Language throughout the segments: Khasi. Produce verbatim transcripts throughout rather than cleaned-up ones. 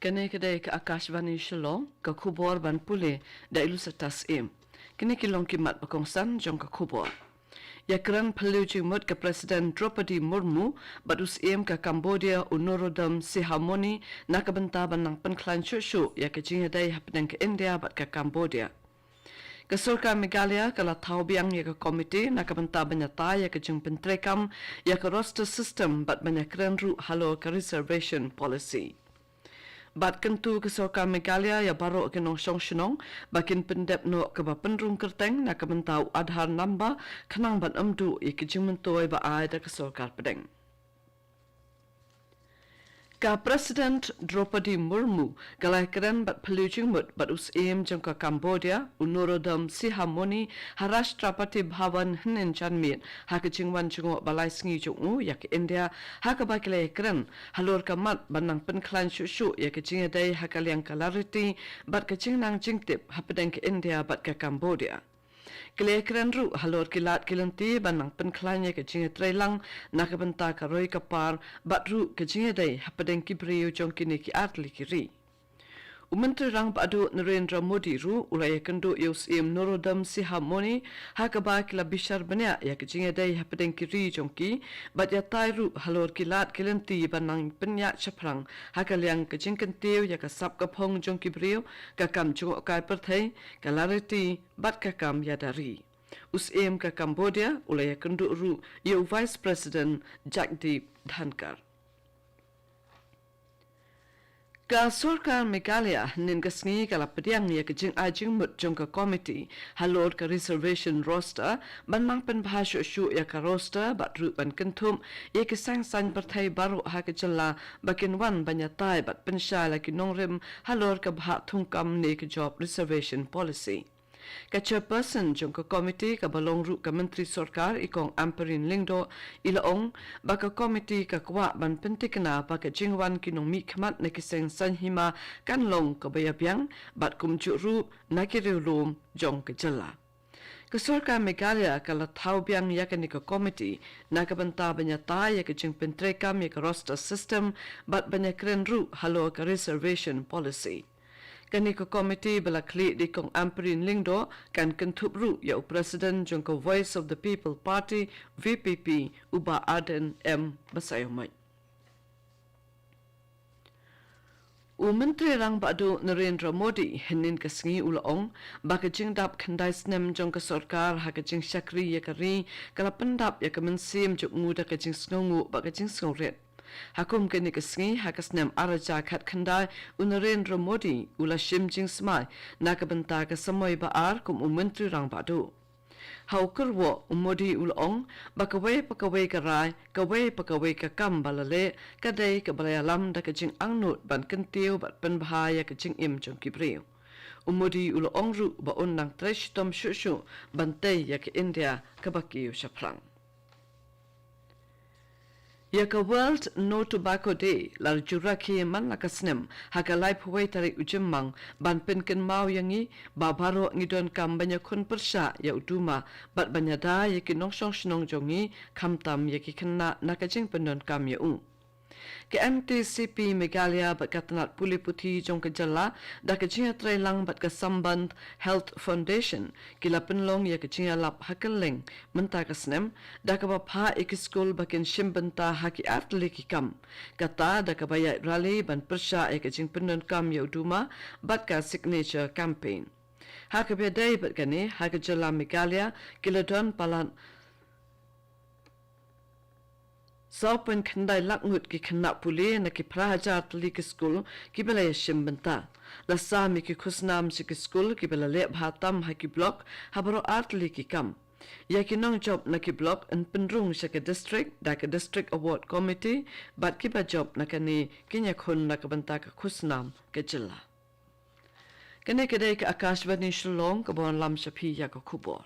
Kane ka dei ka Akashvani Shillong, ka khubor ban pule da i Lusatas Im. Kine ki long ki mat ba kongsan jong ka khubor. Ïakren phylliew jingmut ka President Draupadi Murmu bad u Syiem ka Cambodia u Norodom Sihamoni na ka bynta ban nang pynkhlaiñ shuh shuh ïa ka jingïadei hapdeng ka India bad ka Cambodia. Ka sorkar Meghalaya ka la thaw biang ïa ka komiti na ka bynta ban ïatai ïa ka jingpyntreikam ïa ka roster system bad ban ïakren ruh halor ka reservation policy. Bad kyntu ka sorkar Meghalaya ïa baroh ki nongshong shnong ba kin pyndep noh kaba pynrung kyrteng na ka bynta u Aadhaar number khnang ban ym duh ïa ki jingmyntoi ba ai da ka sorkar pdeng. Ka President Draupadi Murmu ka la ïakren bad phylliew jingmut bad u Syiem jong ka Cambodia u Norodom Sihamoni ha Rashtrapati Bhavan hynnin janmiet ha ka jingwan jngoh ba lai sngi jong u ïa ka India, ha kaba ki la ïakren halor ka mat ban nang pynkhlaiñ shuh shuh ïa ka jingïadei ha ka liang ka lariti bad ka jingnang jingtip hapdeng ka India bad ka Cambodia. Ki la ïakren ruh halor ki lad ki lynti ban nang pynkhlaiñ ïa ka jingïatreilang na ka bynta ka roi ka par bad ruh ka jingïadei hapdeng ki briew jong kine ki artylli ki ri. U Myntri Rangbah Duh Narendra Modi ruh u la ïakynduh ïa u Syiem Norodom Sihamoni ha kaba ki la bishar bniah ïa ka jingïadei hapdeng ki ri jong ki bad ïatai ruh halor ki lad ki lynti ban nang pynïaid shaphrang ha ka liang ka jingkyntiew ïa ka sap ka phong jong ki briew, ka kam jngohkai pyrthei, ka lariti bad ka kam ïada ri. U Syiem ka Cambodia u la ïakynduh ruh ïa u Vice President Jagdeep Dhankhar. Ka sorkar Meghalaya hynnin ka sngi ka la pdiang ïa ka jingai jingmut jong ka komiti halor ka reservation roster ban nang pynbha shuh shuh ïa ka roster bad ruh ban kynthup ïa ki seng saiñ pyrthei baroh ha ka jylla ba kin wan ban ïatai bad pynshai la ki nongrim halor ka bhah thungkam ne ka job reservation policy. Ka chairperson jong ka komiti kaba long ruh ka Myntri Sorkar i Kong Ampareen Lyngdoh i la ong ba ka komiti ka kwah ban pyntikna ba ka jingwan ki nongmihkhmat na ki seng saiñ hima kan long kaba ïabiang bad kumjuh ruh na ki riewlum jong ka jylla. Ka sorkar Meghalaya ka la thaw biang ïa kane ka komiti na ka bynta ban ïatai ïa ka jingpyntreikam ïa ka roster system bad ban ïakren ruh halor ka reservation policy. Kane ka komiti ba la khlieh da i Kong Ampareen Lyngdoh kan kynthup ruh ïa u President jong ka Voice of the People Party, V P P, u Bah Ardent M Basaiawmoit. U Myntri Rangbah Duh Narendra Modi hynnin ka sngi u la ong ba ka jingdap khyndai snem jong ka sorkar ha ka jingshakri ïa ka ri ka la pyndap ïa ka mynsiem jong u da ka jingsngewnguh bad ka jingsngewrit. Ha kum kane ka sngi ha ka snem ar hajar khatkhyndai u Narendra Modi u la shim jingsmai na ka bynta ka samoi ba ar kum u Myntri Rangbah Duh. Ha u kyrwoh u Modi u la ong ba kawei pa kawei ka rai, kawei pa kawei ka kam ba la leh ka dei kaba la ïalam da ka jingangnud ban kyntiew bad pynbha ïa ka jingim jong ki briew. U Modi u la ong ruh ba un nang trei shitom shuh shuh ban tei ïa ka India kaba kiew shaphrang. Ïa ka World No Tobacco Day la ju rakhe man la ka snem ha ka laiphew wei tarik u Jymmang ban pynkynmaw ïa ngi ba baroh ngi donkam ban ïakhun pyrshah ïa u duma bad ban ïada ïa ki nongshong shnong jong ngi khamtam ïa ki khynnah na ka jingpyndonkam ïa u. Ka M T C P Meghalaya bad ka tnat pule puthi jong ka jylla da ka jingïatreilang bad ka Sambandh Health Foundation ki la pynlong ïa ka jingïalap ha kylleng mynta ka snem da kaba phah ïa ki skul ba kin shim bynta ha ki artylli ki kam. Kata da kaba ïaid rally ban pyrshah ïa ka jingpyndonkam ïa u duma bad ka signature campaign. Ha kaba ïadei bad kane ha ka jylla Meghalaya ki la don palat saw point khyndai lak ngut ki khynnah pule na ki phra hajar tylli ki skul kiba la ïashim bynta. La sam ïa ki khusnam sha ki skul kiba la leh bha tam ha ki block ha baroh artylli ki kam. Ïa ki nongjop na ki block yn pynrung sha ka district da ka District Award Committee bad kiba jop na kane kin ïakhun na ka bynta ka khusnam ka jylla. Kane ka dei ka Akashvani Shillong kaba wanlam sha phi ïa ka khubor.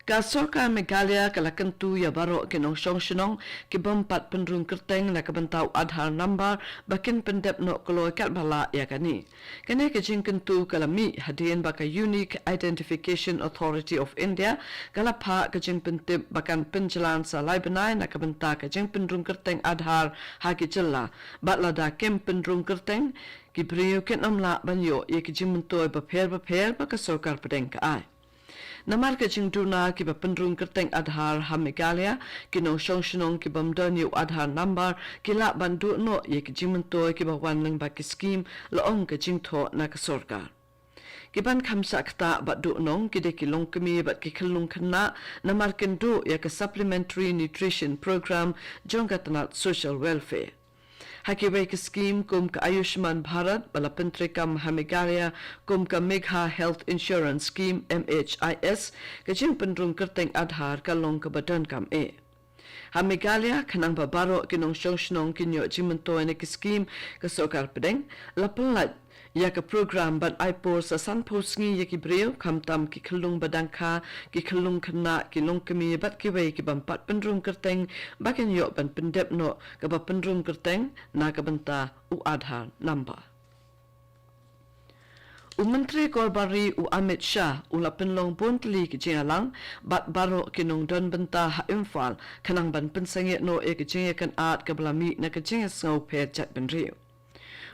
Ka sorkar Meghalaya ka la kyntu ïa baroh ki nongshong shnong ki bym pat pynrung kyrteng na ka bynta u Aadhaar number ba kin pyndep noh kloi katba lah ïa kane. Kane ka jingkyntu ka la mih hadien ba ka Unique Identification Authority of India ka la phah ka jingpyntip ba kan pynjlan sa lai bnai na ka bynta ka jingpynrung kyrteng Aadhaar ha ki jylla, bad lada kim pynrung kyrteng, ki briew kin ym lah ban ïoh ïa ki jingmyntoi bapher bapher ba ka sorkar pdeng ka ai. Namar ka jingduna kiba pynrung kyrteng Aadhaar ha Meghalaya, ki nongshong shnong ki bym don ïa u Aadhaar number ki lah ban duh noh ïa ki jingmyntoi kiba wan lyngba ki skim, la ong ka jingthoh na ka sorkar. Ki ban kham shah ktah bad duh noh ki dei ki longkmie bad ki khyllung khynnah, namar kin duh ïa ka Supplementary Nutrition Program jong ka tnat Social Welfare. Ha kiwei ki skim kum ka Ayushman Bharat ba la pyntreikam ha Meghalaya kum ka Megha Health Insurance Scheme, M H I S, ka jingpynrung kyrteng Aadhaar ka long kaba donkam eh. Ha Meghalaya, khnang ba baroh ki nongshong shnong kin ïoh jingmyntoi na ki skim ka sorkar pdeng, la pyllait ïa ka program ban ai por sa sanphew sngi ïa ki briew, khamtam ki khyllung ba dang kha, ki khyllung khynnah, ki longkmie bad kiwei ki bym pat pynrung kyrteng, ba kin ïoh ban pyndep noh kaba pynrung kyrteng na ka bynta u Aadhaar number. U Myntri Korbar Ri u Amit Shah u la pynlong bun tylli ki jingïalang bad baroh ki nongdon bynta ha Imphal, khnang ban pynsangeh noh ïa ka jingïakynad kaba la mih na ka jingïasngew pher jaitbynriew.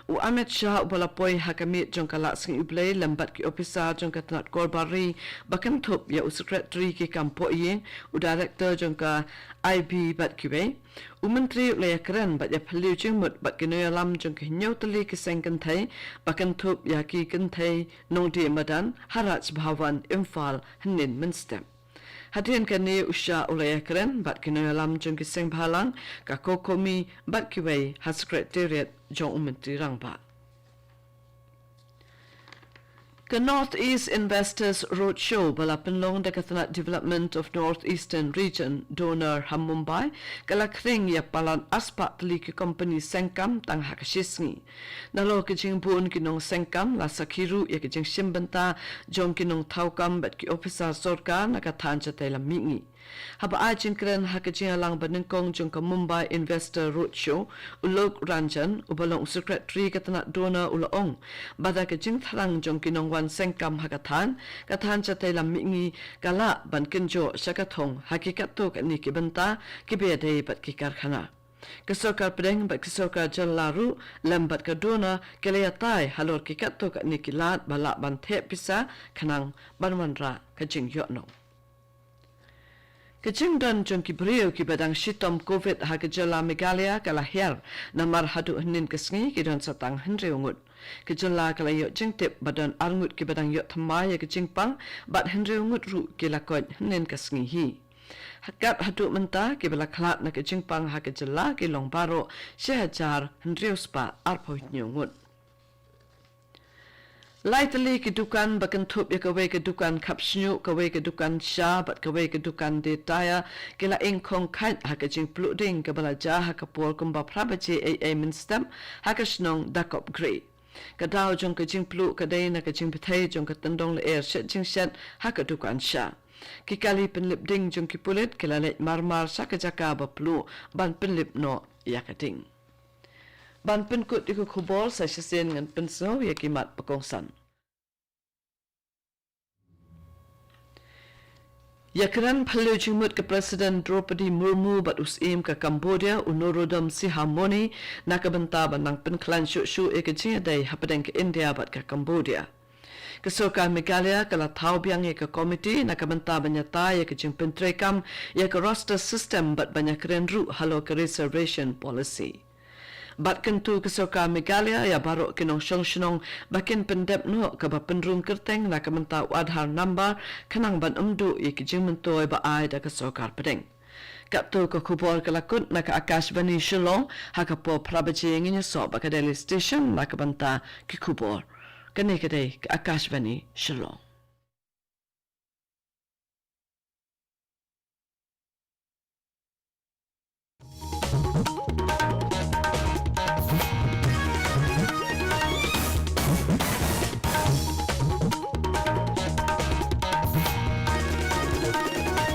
U Amit Shah uba la poi ha ka miet jong ka Lah Sngi U Blei lem bad ki ophisar jong ka tnat Korbar Ri, ba kynthup ïa u Secretary ki kam pohïing, u Director jong ka I B bad kiwei. U Myntri u la ïakren bad ïaphylliew jingmut bad ki nongïalam jong ki hynñiew tylli ki seng kynthei, ba kynthup ïa ki kynthei nongdie madan ha Raj Bhavan, Imphal, hynnin mynstep. Hadien kane u Shah u la ïakren bad ki nongïalam jong ki seng bhalang, ka COCOMI bad kiwei ha Secretariat jong u Myntri Rangbah. Ka North East Investors Roadshow ba la pynlong da ka tnat Development of North Eastern Region, DoNER, ha Mumbai, ka la khring ïa palat arspah tylli ki kompani sengkam tang ha ka shi sngi. Nalor ka jingbun ki nongsengkam la sakhi ruh ïa ka jingshim bynta jong ki nongthaw kam bad ki ophisar sorkar na ka thaiñ jatei lam mihngi. Haba ai jingkren ha ka jingïalang banyngkong jong ka Mumbai Investor Roadshow, u Lok Ranjan, uba long u Secretary ka tnat DoNER, u la ong ba da ka jingthrang jong ki nongwan sengkam ha ka thaiñ, ka thaiñ jatei lam mihngi ka lah ban kynjoh sha ka thong ha ki katto katne ki bynta kiba ïadei bad ki karkhana. Ka sorkar pdeng bad ka sorkar jylla ruh lem bad ka DoNER ki la ïatai halor ki katto katne ki lad ba lah ban theh pisa khnang ban wanrah ka jingïohnong. Ka jingdon jong ki briew kiba dang shitom COVID ha ka jylla Meghalaya ka la hiar, namar haduh hynnin ka sngi ki don sa tang hynriew ngut. Ka jylla ka la ïoh jingtip ba don ar ngut kiba dang ïoh thymmai ïa ka jingpang, bad hynriew ngut ruh ki la koit hynnin ka sngi hi. Kat haduh mynta, kiba la khlad na ka jingpang ha ka jylla ki long baroh shi hajar hynriew spah arphew hynñiew ngut. Lai tylli ki dukan ba kynthup ïa kawei ka dukan khap shñiuh, kawei ka dukan sha bad kawei ka dukan die tyre ki la ing khong khait ha ka jingpluh ding kaba la jia ha ka por kumba phra baje ei ei mynstep ha ka shnong Dakopgre. Ka daw jong ka jingpluh ka dei na ka jingbthei jong ka tyndong lyer shet jingshet ha ka dukan sha. Ki kali pynlip ding jong ki pulit ki la leit marmar sha ka jaka ba pluh ban pynlip noh ïa ka ding. Ban pynkut ïa ka khubor, sa shisien ngan pynsngew ïa ki mat ba kongsan. Ïakren phylliew jingmut ka President Droupadi Murmu bad u Syiem ka Cambodia, u Norodom Sihamoni, na ka bynta ban nang pynkhlaiñ shuh shuh ïa ka jingïadei hapdeng ka India bad ka Cambodia. Ka sorkar Meghalaya ka la thaw biang ïa ka komiti na ka bynta ban ïatai ïa ka jingpyntreikam ïa ka roster system bad ban ïakren ruh halor ka reservation policy. Bad kyntu ka sorkar Meghalaya ïa baroh ki nongshong shnong ba kin pyndep noh kaba pynrung kyrteng na ka bynta u Aadhaar number, khnang ban ym duh ïa ki jingmyntoi ba ai da ka sorkar pdeng. Katto ka khubor ka la kut na ka Akashvani Shillong, ha ka por phra baje ngin ïasoh bad ka Delhi Station na ka bynta ki khubor. Kane ka dei ka Akashvani Shillong.